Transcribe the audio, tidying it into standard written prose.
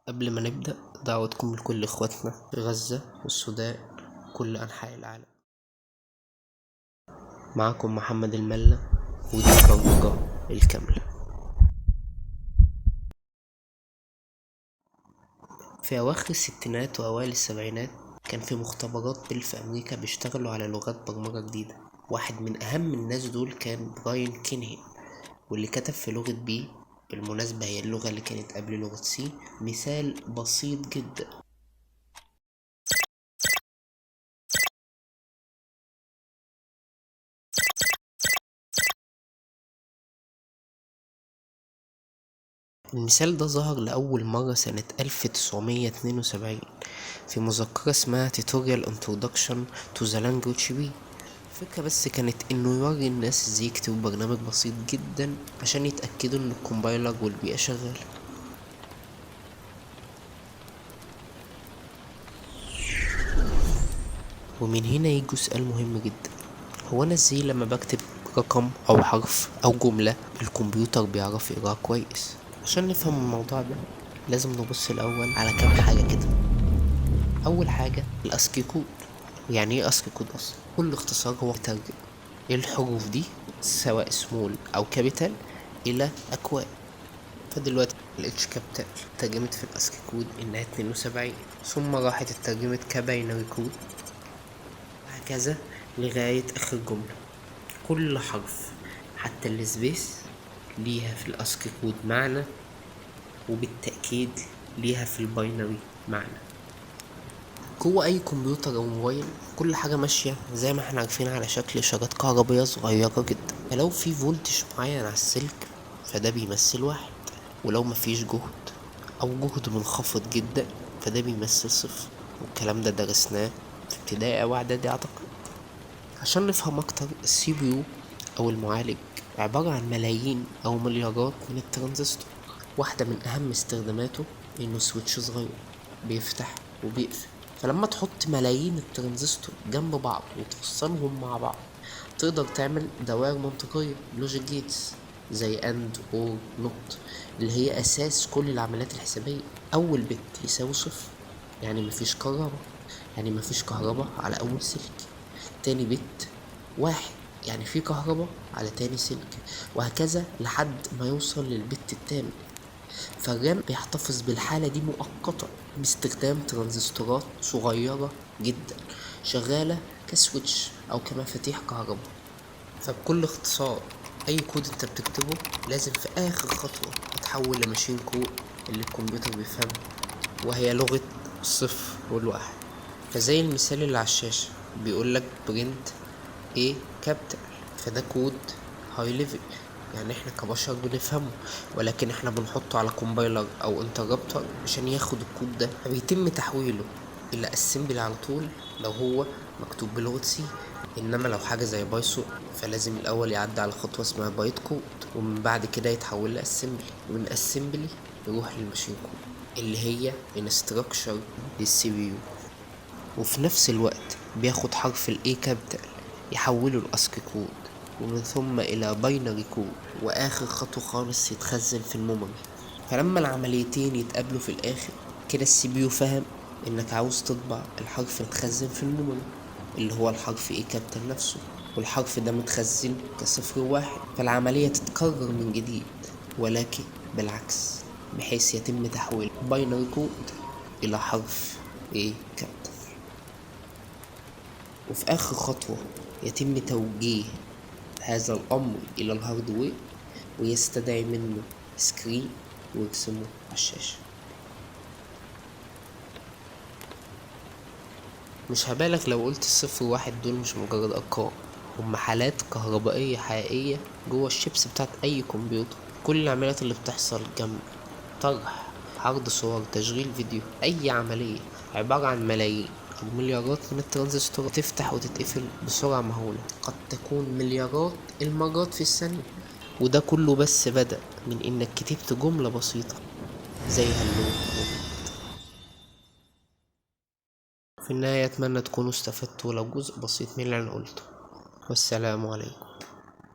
قبل ما نبدأ، دعوتكم لكل إخواتنا في غزة والسودان وكل أنحاء العالم. معكم محمد الملا، ودي البرمجة الكاملة. في أواخر الستينات وأوائل السبعينات كان في مختبرات بيل في أمريكا بيشتغلوا على لغات برمجة جديدة. واحد من أهم الناس دول كان براين كينهين، واللي كتب في لغة B، بالمناسبة هي اللغة اللي كانت قبل لغة C، مثال بسيط جدا. المثال ده ظهر لأول مرة سنة 1972 في مذكرة اسمها Tutorial Introduction to the Language B. الفكرة بس كانت انه يوري الناس ازاي يكتبوا برنامج بسيط جدا عشان يتأكدوا ان ال compiler والبيئة شغالة. ومن هنا يجي سؤال مهم جدا، هو انا ازاي لما بكتب رقم او حرف او جملة الكمبيوتر بيعرف يقراها كويس؟ عشان نفهم الموضوع ده لازم نبص الاول على كام حاجة كده. اول حاجة ال ASCII code. يعني ايه ASCII code اصلا؟ كل اختصار هو ترجم الحروف دي سواء small او capital الى اكواد. فدلوقتي ال H capital ترجمت في ال ASCII code انها 72، ثم راحت اترجمت ك binary code، وهكذا لغاية اخر جملة. كل حرف حتى ال space ليها في ال ASCII code معنى، وبالتأكيد ليها في ال binary معنى. جوه اي كمبيوتر او موبايل كل حاجة ماشية زي ما احنا عارفين على شكل اشارات كهربية صغيرة جدا. فلو في voltage معين على السلك فده بيمثل 1، ولو مفيش جهد او جهد منخفض جدا فده بيمثل 0. والكلام ده درسناه في ابتدائي او اعدادي اعتقد. عشان نفهم اكتر، ال CPU او المعالج عبارة عن ملايين او مليارات من الترانزستور. واحدة من اهم استخداماته انه switch صغير بيفتح وبيقفل. فلما تحط ملايين الترانزستور جنب بعض وتوصلهم مع بعض تقدر تعمل دوائر منطقية logic gates زي and or not، اللي هي اساس كل العمليات الحسابية. اول bit يساوي 0، يعني مفيش كهرباء، يعني مفيش كهرباء على اول سلك. تاني bit 1، يعني في كهرباء على تاني سلك، وهكذا لحد ما يوصل لل bit التامن. فال RAM بيحتفظ بالحالة دي مؤقتا باستخدام ترانزستورات صغيرة جدا شغالة ك switch أو كمفاتيح كهرباء. فبكل اختصار أي كود انت بتكتبه لازم في آخر خطوة تتحول ل machine code اللي الكمبيوتر بيفهمه، وهي لغة الصفر والواحد. فزي المثال اللي على الشاشة بيقولك print A capital، فده code high level، يعني احنا كبشر بنفهمه، ولكن احنا بنحطه على compiler او interpreter عشان ياخد الكود ده، فبيتم تحويله الى assembly على طول لو هو مكتوب بلغة C. انما لو حاجة زي Python فلازم الاول يعدي على خطوة اسمها byte code، ومن بعد كده يتحول ل assembly، ومن assembly يروح لل machine code اللي هي instruction لل CPU. وفي نفس الوقت بياخد حرف ال A capital يحوله ل ASCII code، ومن ثم إلى binary code، وآخر خطوة خالص يتخزن في ال memory. فلما العمليتين يتقابلوا في الآخر كده ال CPU فهم إنك عاوز تطبع الحرف المتخزن في ال memory اللي هو الحرف A capital نفسه، والحرف ده متخزن كصفر وواحد. فالعملية تتكرر من جديد ولكن بالعكس، بحيث يتم تحويل binary code إلى حرف A capital. وفي آخر خطوة يتم توجيه هذا الأمر إلى ال hardware ويستدعي منه screen ويرسمه على الشاشة. مش هبالغ لو قلت الصفر وواحد دول مش مجرد أرقام، هم حالات كهربائية حقيقية جوه الشيبس بتاعت أي كمبيوتر. كل العمليات اللي بتحصل جنب طرح، عرض صور، تشغيل فيديو، أي عملية عبارة عن ملايين أو مليارات من الترانزستورات تفتح وتتقفل بسرعة مهولة قد تكون مليارات المرات في الثانية. وده كله بس بدأ من إنك كتبت جملة بسيطة زي hello world. في النهاية أتمنى تكونوا استفدتوا ولو جزء بسيط من اللي أنا قلته، والسلام عليكم.